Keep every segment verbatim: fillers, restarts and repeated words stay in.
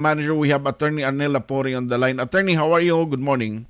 Manager, we have Attorney Arnel Lapori on the line. Attorney, how are you? Good morning.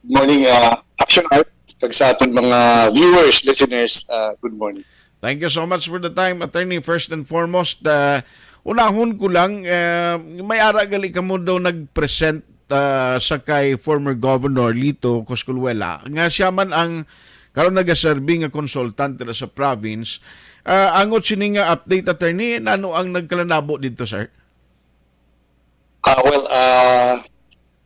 Morning, uh, Action Art, kag sa aton mga viewers, listeners, uh, good morning. Thank you so much for the time, Attorney. First and foremost, uh, unahon ko lang, uh, may ara gali kamo daw nag-present, uh, sa kay former Governor Lito Cosculuela, nga siya man ang karon nagaserbi nga consultant dira sa province. Uh, angot sini nga update, Attorney, nano ang nagkalanabo dito, sir? Ah, well, ah,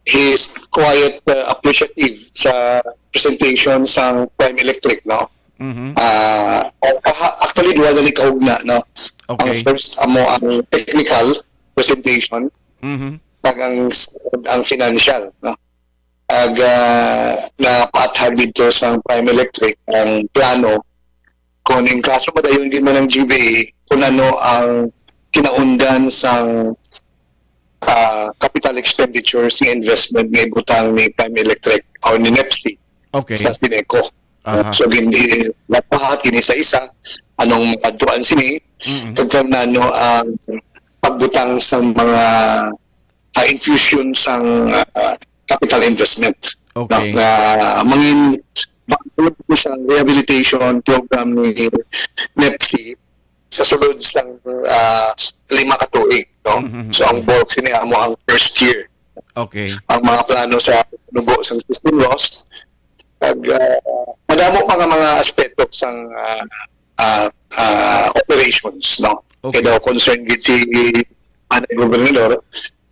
he's quite, uh, appreciative sa presentation sang Prime Electric, no? Mhm. Ah, ah, actually, duha na ni kaugna, no? Ang Okay. first, amo ang technical presentation, Mhm. kag ang, ang financial, no? Ag, ah, napaathag dito sa Prime Electric ang plano kung in kaso madayon gid man ang G B A, kung ano ang kinaundan sang, ah, capital expenditures nga investment nga ibutang ni Prime Electric o ni NEPC Okay. sa Sineco. Aha. So, gin-, i-, lahat ini sa isa, anong mapadtuan sini, Mm-mm. kag kung ano ang pagbutang sa mga, ah, infusion sang, ah, capital investment. Okay. No? Nga mangin-, bangod sa rehabilitation program ni NEPC sa sulod sang, ah, lima ka tuig, no? Mhm. So, ang bulk sini amo ang first year. Okay. Ang mga plano sa nubo sang system loss, ag, ah, madamo pa nga mga aspeto sang, ah, ah, ah, operations, no? Okay. Kaya daw concern gid si Manay Gobernador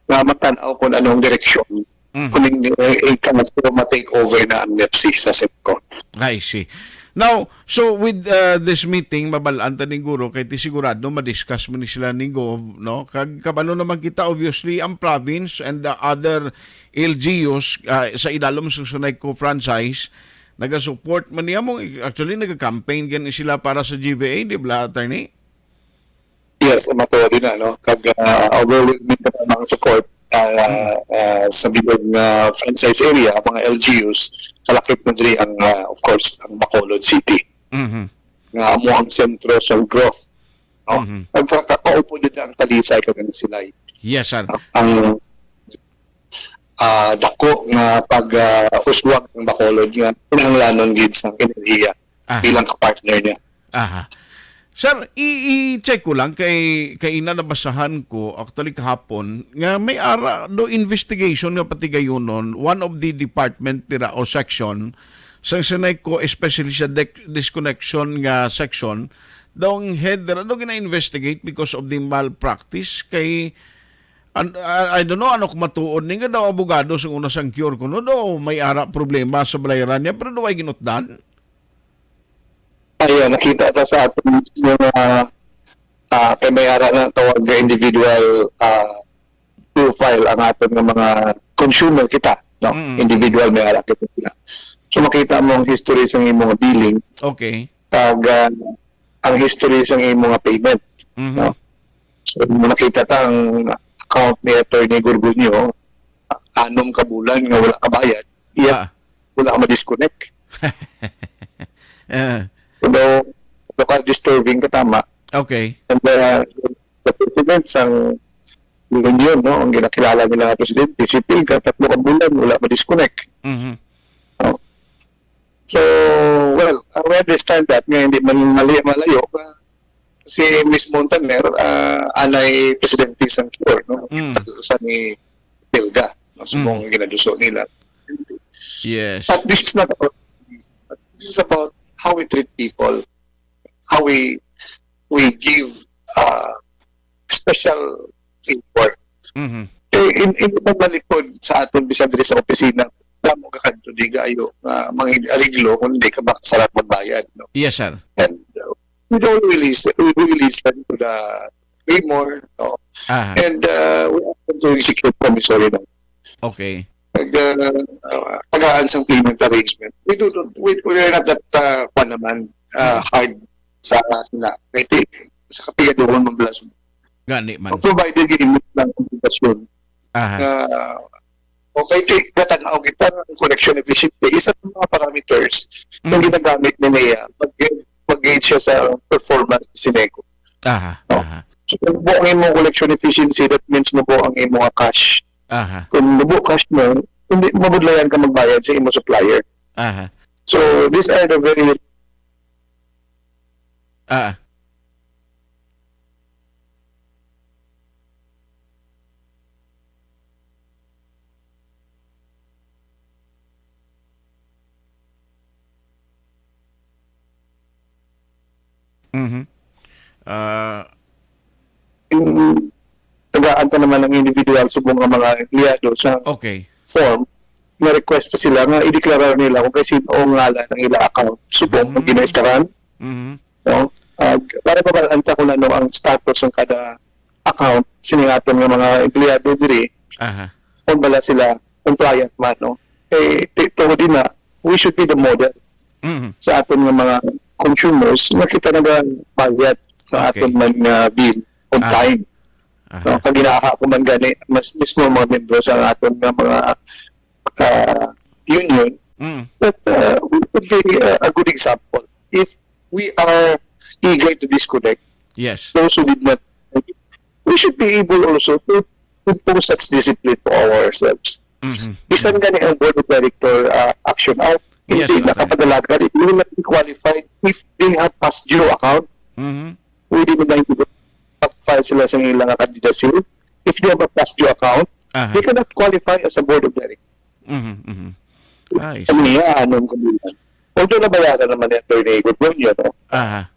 nga matan-aw kung anong direksyon Mhm. kung in, in, in, ma-take over na ang NEPC sa Sineco. I see. Now, so with, uh, this meeting, mabal-an ta ni guro kay ti sigurado ma-discuss mo ni sila ni Gov, no? Kag kabalo naman kita, obviously, ang province and the other L G Us, uh, sa idalom sa Sineco franchise, naga-support man niya mo. Actually, naga-campaign gani sila para sa G B A, di ba, attorney? Yes, matuod din na, no? Kag, ah, overwhelming na ang support, ah, Hmm. ah, sa bilog nga franchise area, mga L G Us, kalakip na diri ang, ah, of course, ang Bacolod City. Mhm. Nga amo ang sentro sa growth, no? Mhm. Nagpakakaupo din ang Talisay kag ang Silay. Yes, sir. Ang, ah, dako nga pag, ah, uswag ng Bacolod nga kinahanglanon gid sa enerhiya Aha. bilang ka-partner niya. Aha. Sir, i-, i-check ko lang kay, kay ina nabasahan ko, actually kahapon, nga may ara do investigation nga patigayunon, one of the department dira o section, sa Sineco, especially sa dec-, disconnection nga section, daw ang head dira daw gina-investigate because of the malpractice kay, an-, I, I don't know, ano kung matuod ni nga daw abogado sa una sang cure kuno daw may ara problema sa balayran niya, pero daw ay ginutdan. Ayan, nakita ta sa aton mga, ah, kay may ara na tawag nga individual, ah, profile ang aton nga mga consumer kita, no? Mm. Individual may ara kita sila. So, makita mo ang history sa imong billing, Okay. kag, ah, ang history sa imong payment, Mhm. no? So, kung nakita ta ang account ni Attorney Gorgonio, anom ka bulan nga wala kabayad, iya, Ah. wala ka ma-disconnect. Ah. Pero, local disturbing ka, tama. Okay. And, uh, the president sang union, no, ang ginakilala nila nga presidente, si Pilga, tatlo ka bulan, wala ma-disconnect. Mhm. No? So, well, uh, we understand that, nga hindi man mali-, malayo, uh, si Miss Montaner, uh, anay presidente sang cure, no? Mm. Sa ni Pilga, no? So, Mm. kung ginaduso nila. Yes. But this is not about, this is about how we treat people, how we, we give, uh, special favor. Mhm. Eh, in, in, malikod sa aton, bisan diri sa opisina, damo ka kadto di kaayo nga mangin-ariglo kung hindi ka makasarap magbayad, no? Yes, sir. And, uh, we don't really listen, we really listen to the claimant, no? Aha. And, uh, we ask them to execute promissory note. Okay. Nag, uh, uh, tagaan sang payment arrangement. We do not, we, we are not that, uh, kwan naman, uh, Hmm. hard sa sila. Kay ti-, sa kapigaduhon, mablas. Gani man. Provided yung imit lang ang obligasyon. Aha. Na, okay, ti-, natan-aw kita ang collection efficiency. Isa sa mga parameters na Mm. ginagamit ni Nea, mag-, mag-gauge siya sa performance ni Sineco. Aha, No? aha. So, kung buo ang imong collection efficiency, that means mabuo ang imong cash. Aha. Kung mabuo cash mo, hindi mabudlayan ka magbayad sa imong supplier. Aha. So, these are the very Ah. Mhm. Ah, Yung tagaan pa naman ng individual subong nga mga empleyado sa okay. Form, na-request sila nga i-declare nila kung kay sino ang ngalan ng ila account subong mm-hmm. Ang ginaistaran. Mm-hmm. No? Uh, para mabalanta kung ano ang status ng kada account sining aton nga mga empleyado diri. Aha. Kung bala sila compliant man, no? Eh, ti- tuod din na, we should be the model mm-hmm. Sa aton nga mga consumers nga kita nagabayad sa okay. Aton man nga bill on aha. Time. Aha. No? Kag ginaha ko man gani, mas mismo mga membro sa aton nga mga uh, union, mm. That uh, would be uh, a good example. If we are eager to disconnect, yes. Those who did not, we should be able also to impose such discipline to ourselves. Mm-hmm. Bisan gani ang board of director uh, action out, yes, hindi nakapadalagan, it will not be qualified if they have past due account. Mm-hmm. Pwede nila hindi file sila sa ilang candidacy. If they have a past due account, aha. They cannot qualify as a board of director. Mm-hmm. Mm-hmm. Ah, I see. Ano niya, anong kabilang? Although nabayaran naman ni Attorney Gordonio, no? Aha.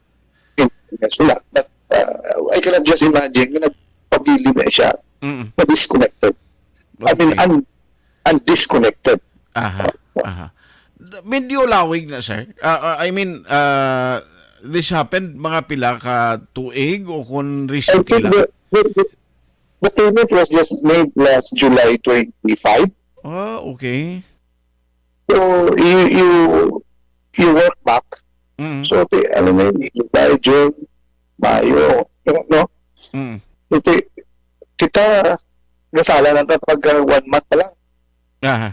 Yes, sila. But uh, I cannot just imagine na nagpabili na siya mm-hmm. Na disconnected. Okay. I mean, un- and disconnected. Aha, aha. Medyo lawig na, sir. Uh, uh, I mean, uh, this happened mga pila ka tuig o kung recently lang? The, the, the payment was just made last July twenty-five. Ah, okay. So, you, you, you work back. Mm-hmm. So, ti, ano na yun, July, June, Mayo, no? Mm. Ito, kita, nasala lang kapag uh, one month pa lang. Aha.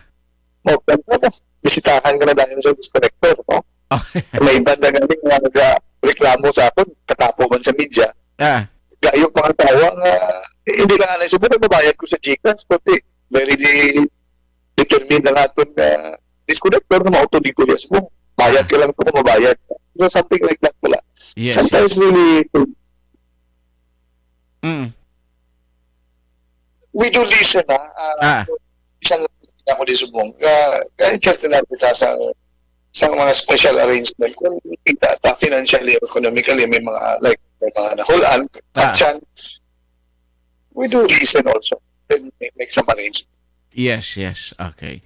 O, ano, bisitahan ka na dahil sa disconnector, no? May iban na gani nga nagreklamo sa akon, katapo man sa media. Ah. Gayo mga tawa nga, eh, hindi lang anay subong, mabayad ko sa GCash, pati very determined ang aton nga disconnector nga mauto di ko yes mo. Bayad ka lang ko, mabayad. So, something like that pala. Yes, sometimes yes. Really, mm. We do listen, ha? Uh, ah. Isang ako di subong. Uh, kahit certain lang kita sa sa mga special arrangement kung kita ta financially or economically may mga like may mga nahulan ah. Patyan, we do listen also and make some arrangement. Yes, yes. Okay.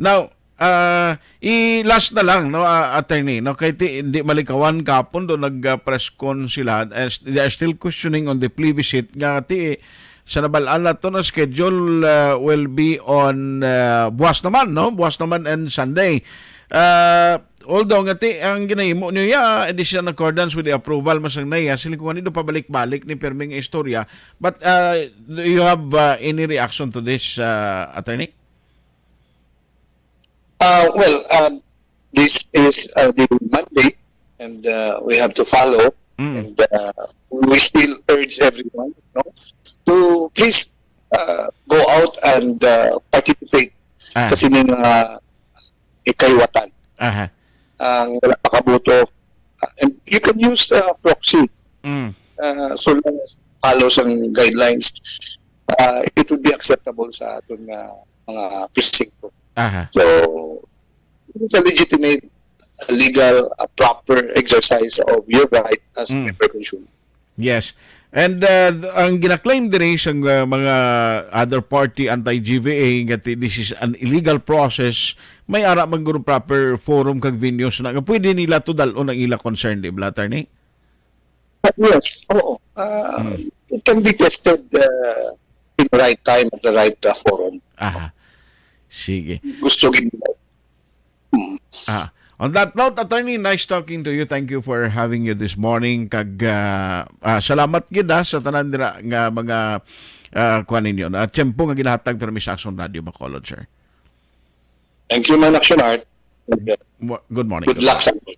Now, uh, i-last na lang, no, uh, attorney, no, kay ti, di malikawan kapon do nag uh, press con sila, as they are still questioning on the plebiscite nga ti sa nabalaan nato na schedule uh, will be on uh, buwas naman, no, buwas naman and Sunday. Uh, although nga ti ang ginahimo niyo ya, it is in accordance with the approval masang naya, siling ko nga ni do pabalik-balik ni perming istorya. But uh, do you have uh, any reaction to this, uh, attorney? Uh, well, um, this is uh, the mandate, and uh, we have to follow. Mm. And uh, we still urge everyone, no, to please uh, go out and uh, participate ah. Sa sining uh, ikaiwatan. Aha. Ang wala makaboto, uh, and you can use uh, proxy. Mm. Uh, so long as follow sa guidelines, uh, it would be acceptable sa aton nga mga presinto. Aha. So, it's a legitimate, legal, a proper exercise of your right as mm. A member consumer. Yes. And uh, ang ginaklaim diri sa uh, mga other party anti-G V A nga this is an illegal process, may ara man guro proper forum kag venues na nga pwede nila to dalon ang ila concern, di ba, attorney? Uh, yes, oo. Uh, hmm. It can be tested uh, in the right time at the right uh, forum. Aha. Sige. Gusto gid. Hmm. Ah. On that note, attorney, nice talking to you. Thank you for having you this morning. Kag uh, uh, salamat gid ha, sa tanan dira nga mga uh, kuan ninyo. Uh, tiyempo nga ginahatag pero sa Aksyon Radio Bacolod, sir. Thank you, man, Action Art. Good morning. Good luck sa inyo.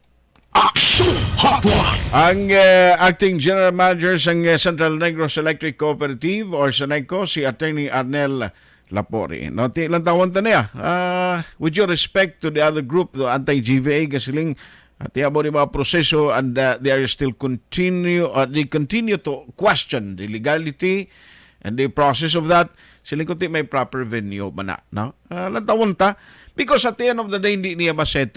Aksyon Hotline. Ang uh, acting general manager sang uh, Central Negros Electric Cooperative or Seneco, si Attorney Arnel Lapori. No, ti lang tawon ta niya. Uh, with your respect to the other group, the anti-G V A, kasiling, at iya mo ni mga proseso and uh, they are still continue, uh, they continue to question the legality and the process of that. Siling ko ti may proper venue man na, no? Uh, lang tawon ta. Because at the end of the day, hindi niya masettle